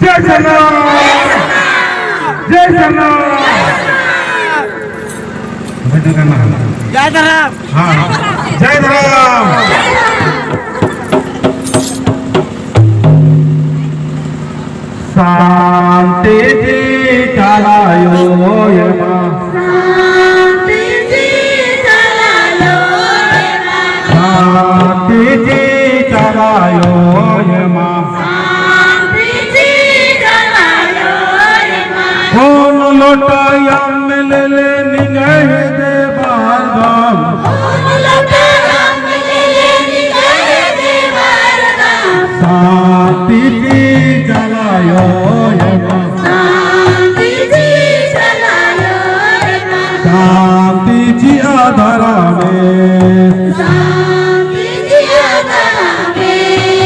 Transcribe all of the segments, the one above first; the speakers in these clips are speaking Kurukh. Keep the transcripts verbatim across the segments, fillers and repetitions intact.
जय सरना। जय सरना। जय धरम। हाँ, जय धरम। शांति ची चाला अयो एमा। शांति ची चाला अयो एमा। शांति ची चाला अयो एमा। शांति ची चाला अयो एमा। ओन लोटा अम्म लेले निंग्है हेद्दे बरदम। ओन लोटा अम्म लेले निंग्है हेद्दे बरदम। शांति ची चाला अयो एमा। शांति ची चाला अयो एमा। शांति चिआ धरमेस। शांति चिआ धरमेस।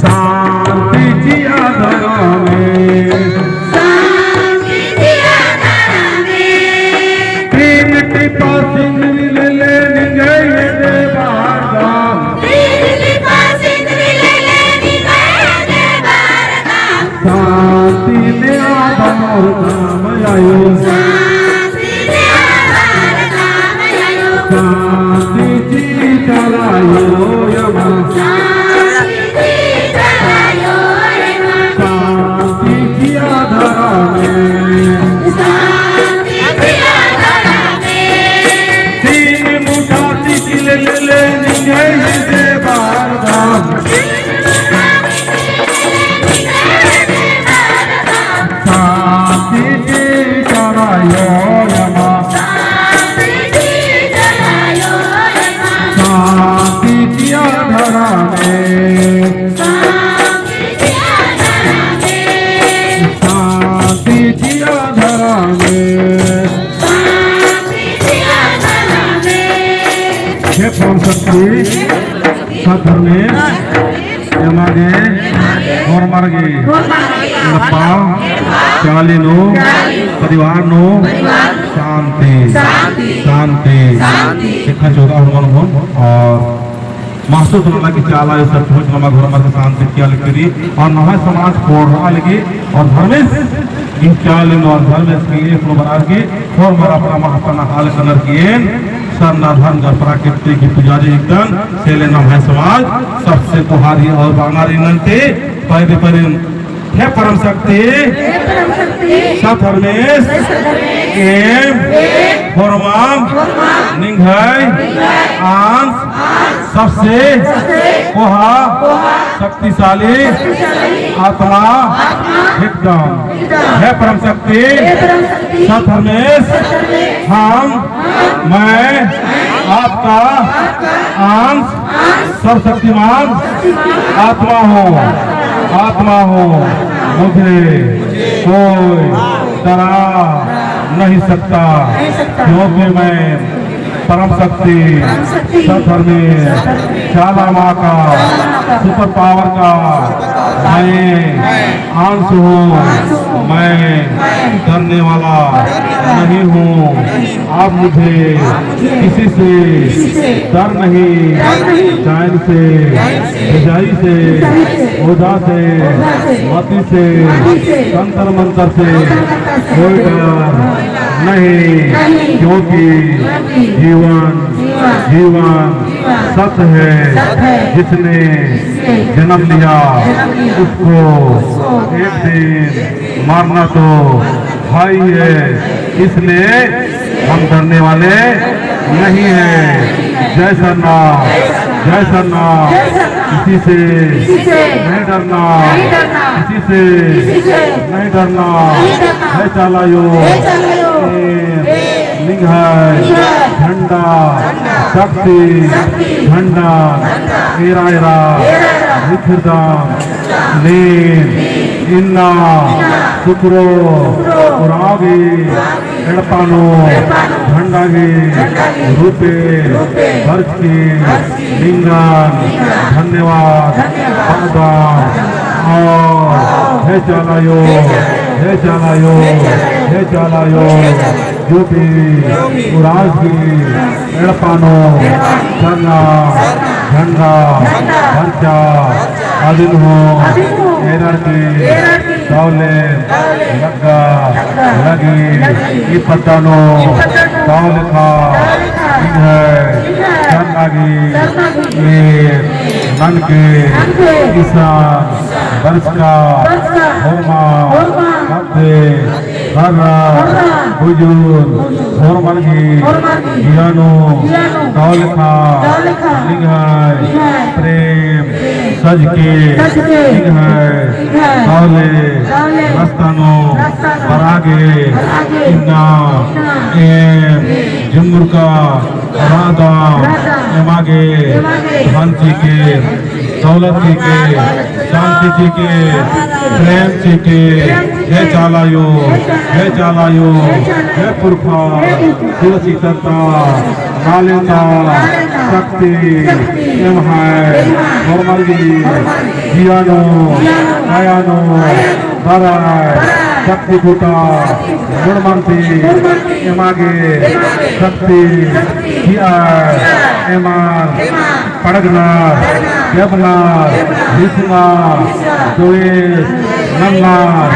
शांति चिआ धरमेस। शांति चिआ धरमेस। तीन टिपा सिंदरी लेले निंग्है हेद्दे बरदम। तीन टिपा सिंदरी लेले निंग्है हेद्दे बरदम। शांति चिआ धरमेस। शांति चिआ धरमेस। शांति ची चाला अयो एमा। शांति ची चाला अयो एमा। शांति चिआ धरमेस। शांति चिआ धरमेस। तीन मुठा तिख़िल लेले निंग्है हेद्दे बरदम। शांति ची चाला अयो एमा। शांति चिआ धरमेस। शांति चिआ धरमेस। हे परम शक्ति सत धर्मेस, एमा गे होरमर गे एड़पा, चाली नू, परिवार नू शांति, शांति। एका चौदह होरमर होन और महसूस नना कि चाला अयो सचमुच नमा होरमर गे शांति चिआ लगी रई और नम्है समाज पोड़रआ लगी और धर्मेस गे चाली नू और धर्मेस गे एक नू बरअर की होरमर अपना महत्व नना हाल कनर की एन सरना धर्म का प्राकृतिक की पुजारी हिकदन, से ले नम्है समाज सबसे कोहा रई और बअना रई नन्ते, पहले पहले हे परम शक्ति, हे परम शक्ति, सत धर्मेस, सत धर्मेस, एम, एम, होरमाम, होरमाम, निंग्है, निंग्है, आंस, आंस, सबसे, सबसे, कोहा, कोहा, शक्तिशाली, शक्तिशाली, आत्मा, आत्मा, हिकदम। हे परम शक्ति, हे परम शक्ति, सत धर्मेस, सत धर्मेस, हम, हम, मैं, आपका, आपका, आंस, आंस, सर्वशक्तिमान, सर्वशक्तिमान, आत्मा हूँ, आत्मा हूँ, मुझे कोई डरा नहीं सकता, नहीं सकता, क्योंकि मैं परम शक्ति, परम शक्ति, सत धर्मेस, सत धर्मेस, चाला माँ का, चाला माँ का, super power का, super power का, मैं, मैं, अंश हूँ, अंश हूँ, मैं, मैं, डरने वाला, डरने वाला, नहीं हूँ, नहीं हूँ, अब मुझे, अब मुझे, किसी से, किसी से, डर नहीं, डर नहीं, चैन से, चैन से, बेजाई से, बेजाई से, ओझा से, ओझा से, मती से, मती से, तंत्र मंत्र से, तंत्र मंत्र से, कोई डर नहीं, नहीं, क्योंकि, क्योंकि जीवन, जीवन, जीवन सत है, सत है, जिसने, जिसने जन्म लिया, जन्म लिया, उसको, उसको एक दिन मरना तो है ही है, इसलिए हम डरने वाले नहीं हैं। जय सरना, जय सरना, किसी से नहीं डरना, किसी से नहीं डरना। हे चाला अयो, निंग्है झंडा, शक्ति झंडा, एरा एरा निखरदम, नीन इन्ना सुकरो उराँव गही एड़पा नू झंडा गही रूपे बरचकी निंगन धन्यवाद बअदम। और हे चाला अयो, हे चाला अयो, हे चाला अयो, जो भी उराँव गही एड़पा नू सरना झंडा बरचा अदिन हूँ एरर की एरर की दव ले दव ले लग्गा लग्गा लगी लगी ई पद्दा नू ई पद्दा नू दव लेखा दव लेखा निंग्है निंग्है सरना गही सरना गही ईर ननके ननके इसन बरचका बरचका होरमा होरमा मध्य हर्रा हर्रा बुजुर्ग होरमर गही होरमर गही जिया नू जिया नू दव लेखा दव लेखा निंग्है निंग्है प्रेम प्रेम सजके सजके निंग्है निंग्है दव ले दव ले रस्ता नू रस्ता नू बरआ गे बरआ गे इन्ना इन्ना एम एम जुम्मुरका रअदम रअदम एमा गे एमा गे धन चिके दौलत चिके, शांति चिके, प्रेम चिके, हे चाला आयो, हे चाला आयो, हे पुरखा, तुलसी तत्ता, नाले ता, शक्ति, एम्है, होरमर गही, जिया नू, काया नू, बरअय, शक्ति खुटा, मुड़मंती, एमा गे, शक्ति, जिया, एमा, पड़गनर, देबनर, हिसना, दोएस, नन्नर,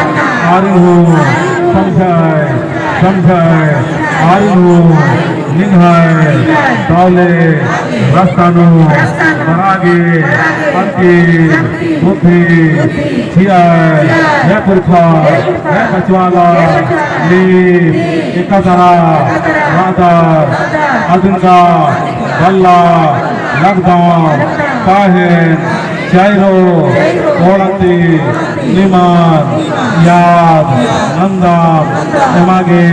आरिन हूँ, समझय, समझय, आरिन हूँ, निंग्है, दव ले, रस्ता नू, बरआ गे, अंतिम, बुद्धि, चिअय, हे पुरखा, हे बछवाला, नीम, एका दरा, रअदर, अदंगा, बल्ला, लगदम, काहेन, चाइरो, ओड़ती, निमन, याद, नंदम, एमा गे,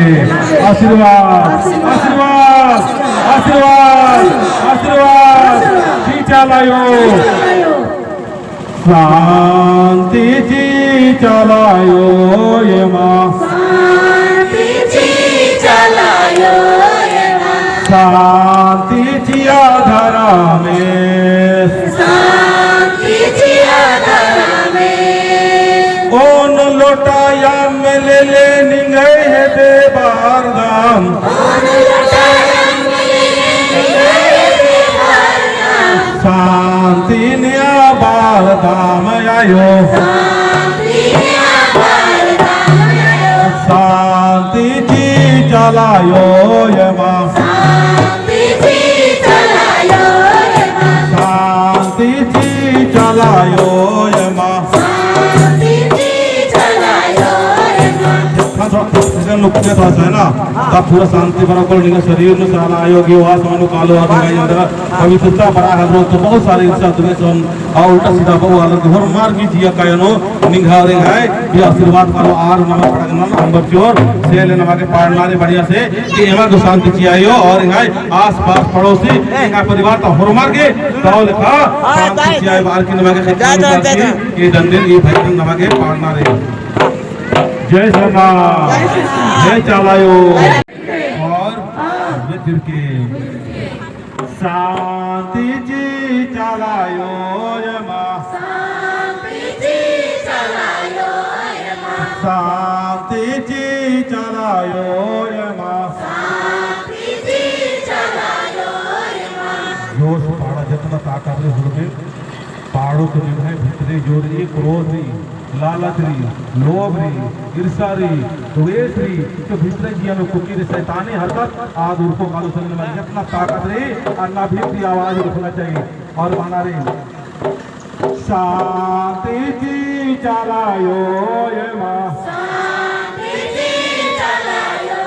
आशीर्वाद, आशीर्वाद, आशीर्वाद, आशीर्वाद, चिआ चाला आयो। शांति चिआ चाला आयो एमा। शांति चिआ चाला आयो एमा। शांति चिआ धरमेस। शांति चिआ धरमेस। ओन लोटा अम्म लेले निंग्है हेद्दे बरदम। ओन लोटा अम्म लेले निंग्है हेद्दे बरदम। शांति चिआ बरदम आयो। शांति चिआ बरदम आयो। शांति चिआ चाला आयो एमा। शांति चिआ चाला आयो एमा। शांति चिआ चाला आयो एमा। शांति चिआ चाला आयो एमा। हाँ, तो इधर लुक के थोड़ा सा है ना, तब पूरा शांति बरआ ओक्कर निंग्है शरीर नू चाला आयो गे वास मानो कालो आदि का अंदर पवित्रता बरआ हरो तो बहुत सारे इंसान दुनिया से हम और उल्टा सीधा बरआ वाला तो होरमर गही जिया काया नू निंग्है और एंग्है भी आशीर्वाद कालो आर नमा पड़गनर अम्बर चिओर से ले नमा गे पाड़ना रई बढ़िया से कि एमा गे शांति चिआ आयो और एंग्है आस पास पड़ोसी एंग्है परिवार ता होरमर गे दव लेखा शांति चिआ आयो बार की नमा गे खतम करती ये दन दिन ये भजन नमा गे पाड़ना रई। जय सरना, जय चाला आयो। और ये तिरके। शांति चिआ चाला आयो एमा। शांति चिआ चाला आयो एमा। शांति चिआ चाला आयो एमा। शांति चिआ चाला आयो एमा। जोर से पाड़ा, जितना ताकत रई होरमर पाड़ो तो निम्है भितरे जो रई, क्रोध रई, लालच रई, लोभ रई, ईर्षा रई, द्वेष रई, तो भितरे जिया नू कुक्की रई, शैतानी हरकत, आद उरखो कालो संग में जितना ताकत रई, अन्ना भितरी आवाज उठना चाहिए। और बअना रई, शांति चिआ चाला आयो एमा। शांति चिआ चाला आयो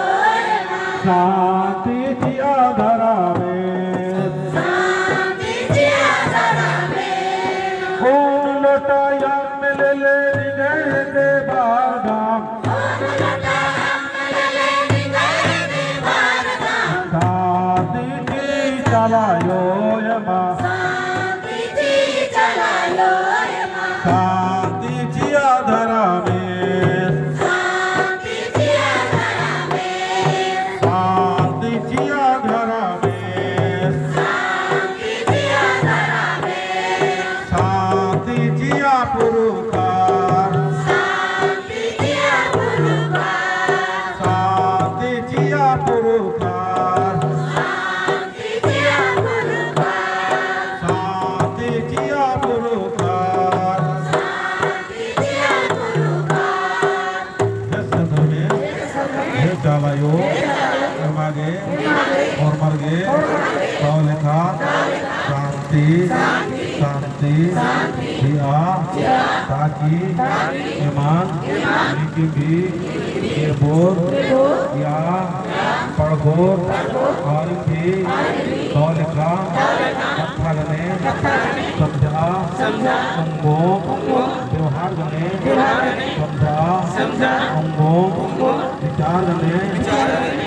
एमा। शांति चिआ धरमेस। शांति चिआ धरमेस। ओन लोटा अम्म लेले निंग्है हेद्दे बरदम। ओन लोटा अम्म लेले निंग्है हेद्दे बरदम। शांति चिआ चाला आयो एमा। शांति चिआ चाला आयो एमा। शांति चिआ धरमेस। शांति चिआ धरमेस। शांति चिआ धरमेस। शांति चिआ धरमेस। शांति चिआ पुरखा। शांति चिआ पुरखा। शांति चिआ पुरखा। शांति चिआ पुरखा। शांति, शांति चिआ, ताकि एमन नीकिम भी एरबोर या पढ़बोर, आरिम भी दव लेखा कत्था गने समझा ओंगोम, व्यवहार गने समझा ओंगोम, विचार गने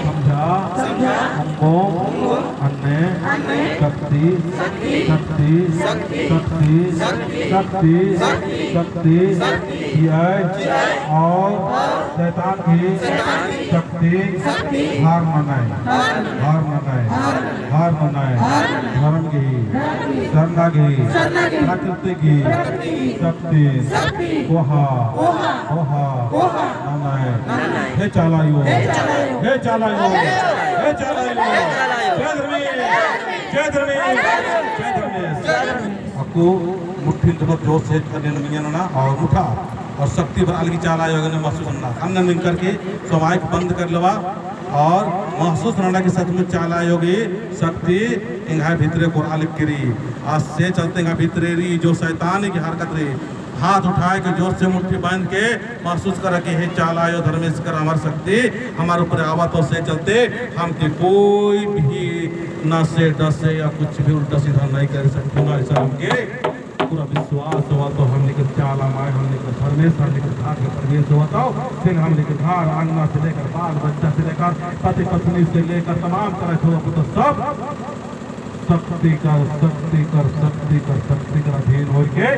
समझा ओंगोम, अन्ने शक्ति, शक्ति, शक्ति, शक्ति, शक्ति चिअय और शैतान की शक्ति हार मनाय, हार मनाय, हार मनाय। धर्म की, सरना की, प्राकृतिक की शक्ति कोहा, कोहा मनाय। हे चाला आयो, हे चाला आयो, हे चाला आयो। जय धर्मेस, जय धर्मेस, जय धर्मेस। अक्कु मुट्ठी जबर जोर से करने मियाँ ना और मुठा और शक्ति बरआ लगी चाला आयो गने महसूस नना। अन्ने निंगकर की समाइक बंद कर लेवा और महसूस नना कि सचमुच चाला आयो गही शक्ति एंग्है भितरे कोरआ लगी रई। आ से चलते एंग्है भितरे रई जो शैतान की हरकत रई, हाथ उठाए के जोर से मुट्ठी बांध के महसूस करा कि हे चाला आयो धर्मेस कर हमार शक्ति हमार ऊपर आवत हो। से चलते हम के कोई भी नसे डसे या कुछ भी उल्टा सीधा नहीं कर सकते ना। ऐसा हमके पूरा विश्वास होवा तो हमनी के चाला माय, हमनी के धर्मेस, हमनी के घर के प्रवेश होवा तो फिर हमनी के घर अंगना से लेकर बाल बच्चा से लेकर पति पत्नी से लेकर तमाम तरह के होवा तो सब शक्ति कर, शक्ति कर, शक्ति कर, शक्ति कर अधीन होइके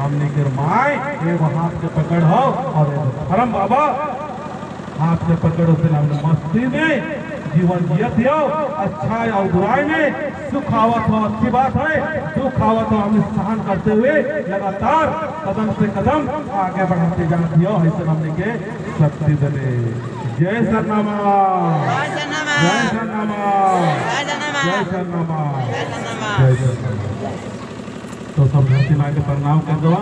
हमनी के माय एगो हाथ के पकड़ हो और एगो धर्म बाबा हाथ के पकड़ हो। फिर हमने मस्ती में जीवन जियत हो, अच्छाई और बुराई में, सुख आवत हो अच्छी बात है, दुख आवत हो हमने सहन करते हुए लगातार कदम से कदम आगे बढ़ाते जात हो। ऐसे हमनी के शक्ति देने। जय सरना माँ। जय सरना माँ। जय सरना माँ। जय सरना माँ। जय सरना माँ। जय सरना माँ। तो सब धरती माँ के प्रणाम कर देवा।